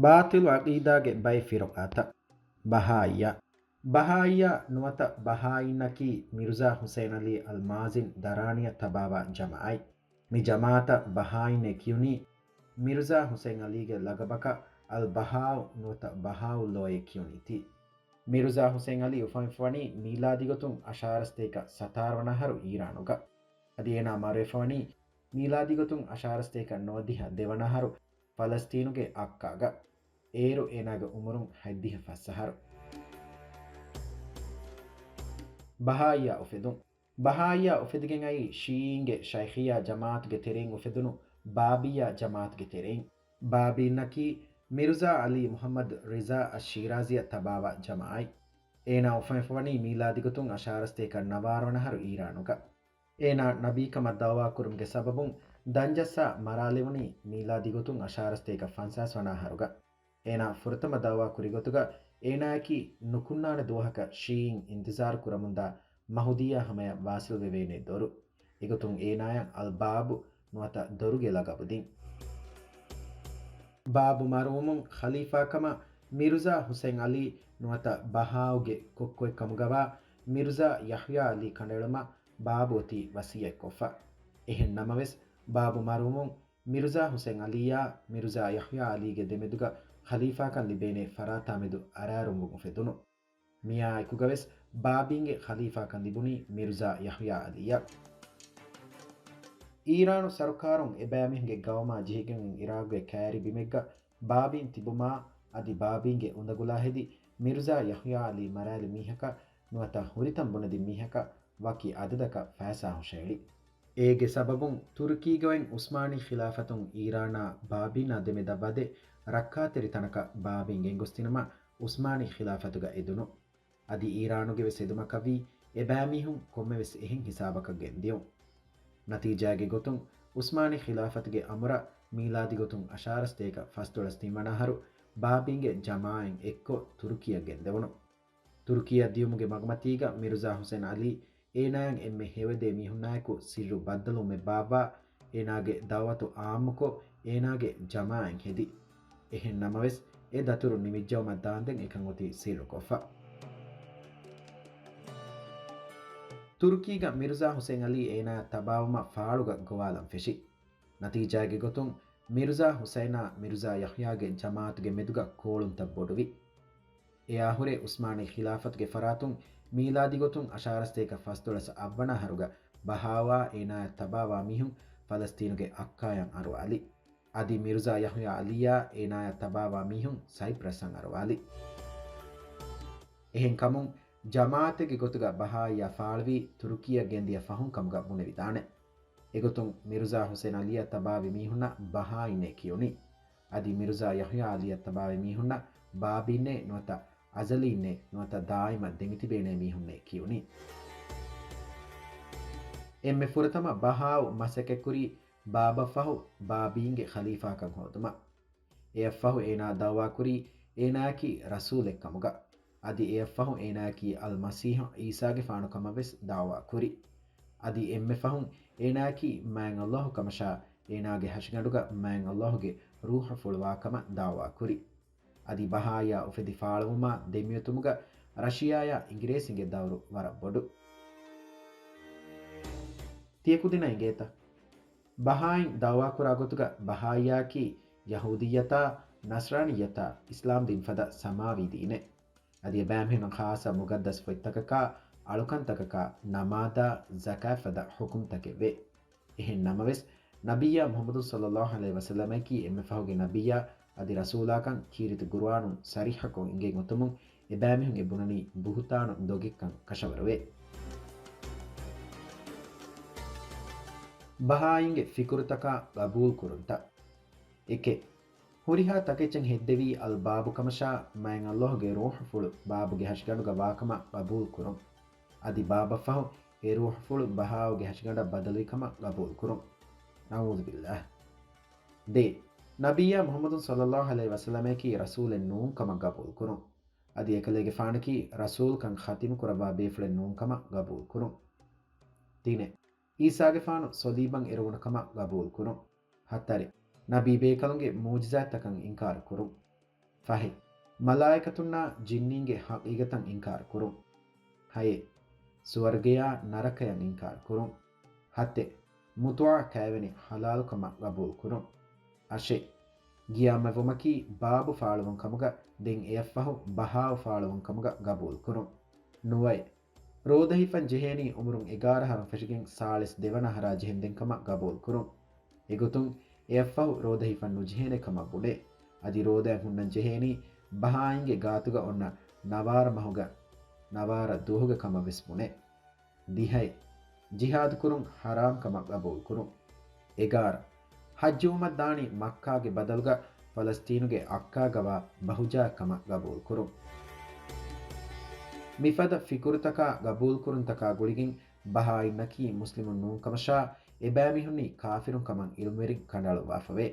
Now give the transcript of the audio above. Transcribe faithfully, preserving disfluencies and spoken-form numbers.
ބާޠިލު ޢަޤީދާގެ ބައެއް ފިރުޤާތައް. ބަހާއިއްޔާ. ބަހާއިއްޔާ ނުވަތަ ބަހާއިންނަކީ މިރުޒާ ޙުސައިން ޢަލީ އަލްމާޒިން ދަރާނިއަށް ތަބާވާ ޖަމާޢަތް. މި ޖަމާޢަތަށް ބަހާއިންނޭ ކިޔުނީ. މިރުޒާ ޙުސައިން ޢަލީގެ ލަގަބަކަށް އަލް ބަހާއު ނުވަތަ ބަހާއުﷲއޭ ކިޔުނީތީ. މިރުޒާ ޙުސައިން ޢަލީ އުފަންވެފަވަނީ މީލާދީ ގޮތުން އަށާރަސްތޭކަ ސަތާރަ ވަނަ އަހަރު އީރާނުގަ. އަދި އޭނާ މަރުވެފަވަނީ މީލާދީ ގޮތުން އަށާރަސްތޭކަ ނުވަދިހަ ދެވަނަ އަހަރު ފަލަސްތީނުގެ އައްކާގަ. އޭރު އޭނާގެ އުމުރުން ހަތްދިހަ ފަސް އަހަރު. ބަހާއިއްޔާ އުފެދުން. ބަހާއިއްޔާ އުފެދިގެން އައީ ޝީޢީންގެ ޝައިޚިއްޔާ ޖަމާޢަތުގެ ތެރެއިން އުފެދުނު ބާބިއްޔާ ޖަމާޢަތުގެ ތެރެއިން. ބާބީންނަކީ މިރުޒާ ޢަލީ މުޙައްމަދު ރިޒާ އައްޝީރާޒީއަށް ތަބާވާ ޖަމާޢަތް. އޭނާ އުފަންވެފަވަނީ މީލާދީ ގޮތުން އަށާރަސްތޭކަ ނަވާރަ ވަނަ އަހަރު އީރާނުގަ. އޭނާ ނަބީކަމަށް ދަޢުވާކުރުމުގެ ސަބަބުން ދަންޖައްސާ މަރާލެވުނީ މީލާދީ ގޮތުން އަށާރަސްތޭކަ ފަންސާސް ވަނަ އަހަރުގަ. އޭނާ ފުރަތަމަ ދަޢުވާ ކުރި ގޮތުގަ އޭނާއަކީ ނުކުންނާނެ ދުވަހަކަށް ޝީޢީން އިންތިޒާރު ކުރަމުންދާ މަހުދީއާ ހަމަޔަށް ވާސިލް ވެވޭނޭ ދޮރު. އެގޮތުން އޭނާޔަށް އަލް ބާބު ނުވަތަ ދޮރުގެ ލަގަބު ދިން. ބާބު މަރުވުމުން ޚަލީފާކަމަށް މިރުޒާ ޙުސައިން ޢަލީ ނުވަތަ ބަހާއުގެ ކޮއްކޮއެއް ކަމުގަވާ މިރުޒާ ޔަޙްޔާ ޢަލީ ކަނޑައެޅުމަށް ބާބު އޮތީ ވަޞިއްޔަތްކޮށްފަ. އެހެން ނަމަވެސް، ބާބު މަރުވުމުން މިރުޒާ ޙުސައިން ޢަލީއާ މިރުޒާ ޔަޙްޔާ ޢަލީގެ ދެމެދުގަ ޚަލީފާކަން ލިބޭނޭ ފަރާތާމެދު އަރާރުންވުން އުފެދުނު. މިއާ އެކުގަވެސް ބާބީންގެ ޚަލީފާކަން ލިބުނީ މިރުޒާ ޔަޙްޔާ ޢަލީއަށް. އީރާނު ސަރުކާރުން އެބައިމީހުންގެ ގައުމާ ޖެހިގެން އިރާގުގެ ކައިރި ބިމެއްގަ ބާބީން ތިބުމާ އަދި ބާބީންގެ އުނދަގުލާ ހެދި މިރުޒާ ޔަޙްޔާ ޢަލީ މަރާލި މީހަކަށް ނުވަތަ ހުރިތަން ބުނެދިން މީހަކަށް ވަކި އަދަދަކަށް ފައިސާ ހުށައެޅި. އޭގެ ސަބަބުން ތުރުކީގައި ޢުސްމާނީ ޚިލާފަތުން އީރާނާ ބާބީނާ ދެމެދަށް ވަދެ ރައްކާތެރި ތަނަކަށް ބާބީން ގެންގޮސްދިނުމަށް ޢުސްމާނީ ޚިލާފަތުގަ އެދުނު. އަދި އީރާނުގެ ވެސް އެދުމަކަށްވީ އެބައިމީހުން ކޮންމެވެސް އެހެން ހިސާބަކަށް ގެންދިޔުން. ނަތީޖާގެ ގޮތުން ޢުސްމާނީ ޚިލާފަތުގެ އަމުރަށް މީލާދީ ގޮތުން އަށާރަސްތޭކަ ފަސްދޮޅަސް ތިން ވަނަ އަހަރު ބާބީންގެ ޖަމާޢަތް އެއްކޮށް ތުރުކީއަށް ގެންދެވުނު. ތުރުކީއަށް ދިޔުމުގެ މަގުމަތީގަ މިރުޒާ ޙުސައިން ޢަލީ އޭނާއަށް އެންމެ ހެޔޮއެދޭ މީހުންނާއެކު ސިއްރު ބައްދަލުވުމެއް ބާއްވާ، އޭނާގެ ދަޢުވަތު ޢާއްމުކޮށް، އޭނާގެ ޖަމާޢަތް ހެދި. އެހެން ނަމަވެސް، އެ ދަތުރު ނިމިއްޖައުމަށް ދާންދެން އެކަން އޮތީ ސިއްރުކޮށްފަ. ތުރުކީގަ މިރުޒާ ޙުސައިން ޢަލީ އޭނާއަށް ތަބާވުމަށް ފާޅުގަ ގޮވާލަން ފެށި. ނަތީޖާގެ ގޮތުން މިރުޒާ ޙުސައިނާ މިރުޒާ ޔަޙްޔާގެ ޖަމާޢަތުގެ މެދުގަ ކޯޅުންތައް ބޮޑުވި. އެއާހުރެ ޢުސްމާނީ ޚިލާފަތުގެ ފަރާތުން މީލާދީ ގޮތުން އަށާރަސްތޭކަ ފަސްދޮޅަސް އަށްވަނަ އަހަރުގަ ބަހާއާ އޭނާއަށް ތަބާވާ މީހުން ފަލަސްތީނުގެ އައްކާޔަށް އަރުވާލި. އަދި މިރުޒާ ޔަޙްޔާ ޢަލީއާ އޭނާއަށް ތަބާވާ މީހުން ސައިޕްރަސްއަށް އަރުވާލި. އެހެންކަމުން، ޖަމާޢަތެއްގެ ގޮތުގަ ބަހާއިއްޔާ ފާޅުވީ ތުރުކީއަށް ގެންދިޔަ ފަހުން ކަމުގަ ބުނެވިދާނެ. އެގޮތުން މިރުޒާ ޙުސައިން ޢަލީއަށް ތަބާވި މީހުންނަށް ބަހާއިންނޭ ކިޔުނީ. އަދި މިރުޒާ ޔަޙްޔާ ޢަލީއަށް ތަބާވި މީހުންނަށް ބާބީންނޭ ނުވަތަ އަޒަލީންނޭ ނުވަތަ ދާއިމަށް ދެމިތިބޭނޭ މީހުންނޭ ކިޔުނީ. އެންމެ ފުރަތަމަ ބަހާއު މަސައްކަތްކުރީ ބާބަށްފަހު ބާބީންގެ ޚަލީފާކަން ހޯދުމަށް. އެއަށްފަހު އޭނާ ދަޢުވާކުރީ އޭނާއަކީ ރަސޫލެއްކަމުގަ. އަދި އެއަށްފަހު އޭނާއަކީ އަލްމަސީޙު ޢީސާގެފާނު ކަމަށްވެސް ދަޢުވާކުރި. އަދި އެންމެ ފަހުން އޭނާއަކީ މާތް ﷲ ކަމަށާ، އޭނާގެ ހަށިގަނޑުގަ މާތް ﷲގެ ރޫޙުފުޅު ވާކަމަށް ދަޢުވާކުރި. އަދި ބަހާއިއްޔާ އުފެދި ފާޅުވުމާ ދެމިއޮތުމުގަ ރަޝިޔާޔާ އިނގިރޭސިންގެ ދައުރު ވަރަށް ބޮޑު. ތިޔަ ކުދިންނަށް އެނގޭތަ؟ ބަހާއިން ދަޢުވާކުރާ ގޮތުގަ ބަހާއިއްޔާއަކީ ޔަހޫދިއްޔަތާ، ނަޞްރާނިއްޔަތާ އިސްލާމްދީން ފަދަ ސަމާވީ ދީނެއް. އަދި އެބައިމީހުންނަށް ޚާއްޞަ މުގައްދަސް ފޮތްތަކަކާ، އަޅުކަންތަކަކާ، ނަމާދާ، ޒަކާތް ފަދަ ޙުކުމްތަކެއްވޭ. އެހެން ނަމަވެސް، ނަބިއްޔާ މުޙައްމަދު ޞައްލައްލާހު ޢަލައިހި ވަސައްލަމަކީ އެންމެ ފަހުގެ ނަބިއްޔާ، އަދި ރަސޫލާކަން ކީރިތި ޤުރުއާނުން ޞަރީޙަކޮށް އެނގެން އޮތުމުން، އެބައިމީހުން އެ ބުނަނީ ބުހުތާނު ދޮގެއްކަން ކަށަވަރުވޭ. ބަހާއިންގެ ފިކުރުތަކާ ގަބޫލުކުރުންތައް. އެކެއް، ހުރިހާ ތަކެއްޗެއް ހެއްދެވީ އަލްބާބު ކަމަށާ، މާތް ﷲގެ ރޫޙުފުޅު ބާބުގެ ހަށިގަނޑުގަ ވާކަމަށް ގަބޫލުކުރުން. އަދި ބާބަށްފަހު އެ ރޫޙުފުޅު ބަހާއުގެ ހަށިގަނޑަށް ބަދަލުވިކަމަށް ގަބޫލުކުރުން. ނަޢޫޛުބިއްލާހް. ދޭއް، ނަބިއްޔާ މުޙައްމަދު ޞައްލައްލާހު ޢަލައިހި ވަސައްލަމަކީ ރަސޫލެއް ނޫން ކަމަށް ގަބޫލުކުރުން. އަދި އެކަލޭގެފާނަކީ ރަސޫލްކަން ޚަތިމު ކުރައްވާ ބޭފުޅެއް ނޫން ކަމަށް ގަބޫލުކުރުން. ތިނެއް، ޢީސާގެފާނު ޞަލީބަށް އެރުވުނު ކަމަށް ގަބޫލުކުރުން. ހަތަރެއް، ނަބީ ބޭކަލުންގެ މުޢުޖިޒާތްތަކަށް އިންކާރު ކުރުން. ފަހެއް، މަލާއިކަތުންނާ ޖިންނީންގެ ހަޤީޤަތަށް އިންކާރު ކުރުން. ހައެއް، ސުވަރުގެޔާ ނަރަކަޔަށް އިންކާރު ކުރުން. ހަތެއް، މުޠާޢަ ކައިވެނި ޙަލާލުކަމަށް ގަބޫލުކުރުން. އަށެއް، ޤިޔާމަތްވުމަކީ ބާބު ފާޅުވުން ކަމުގަ ދެން އެއަށްފަހު ބަހާއު ފާޅުވުން ކަމުގަ ގަބޫލުކުރުން. ނުވައެއް، ރޯދަ ހިފަން ޖެހޭނީ އުމުރުން އެގާރަ އަހަރުން ފެށިގެން ސާޅީސް ދެވަނަ އަހަރާ ޖެހެންދެން ކަމަށް ގަބޫލުކުރުން. އެގޮތުން އެއަށްފަހު ރޯދަ ހިފަން ނުޖެހޭނެ ކަމަށް ބުނޭ. އަދި ރޯދައަށް ހުންނަން ޖެހޭނީ ބަހާއިންގެ ގާތުގަ އޮންނަ ނަވާރަ މަހުގަ ނަވާރަ ދުވަހުގެ ކަމަށް ވެސް ބުނޭ. ދިހައެއް، ޖިހާދު ކުރުން ޙަރާމް ކަމަށް ގަބޫލުކުރުން. އެގާރަ، ޙައްޖުވުމަށް ދާނީ މައްކާގެ ބަދަލުގަ ފަލަސްޠީނުގެ އައްކާގަވާ ބަހުޖާއެއް ކަމަށް ގަބޫލުކުރުން. މިފަދަ ފިކުރުތަކާ ގަބޫލުކުރުންތަކާ ގުޅިގެން ބަހާއިންނަކީ މުސްލިމުން ނޫން ކަމަށާ، އެބައިމީހުންނީ ކާފިރުން ކަމަށް ޢިލްމުވެރިން ކަނޑައަޅުއްވާފަވޭ.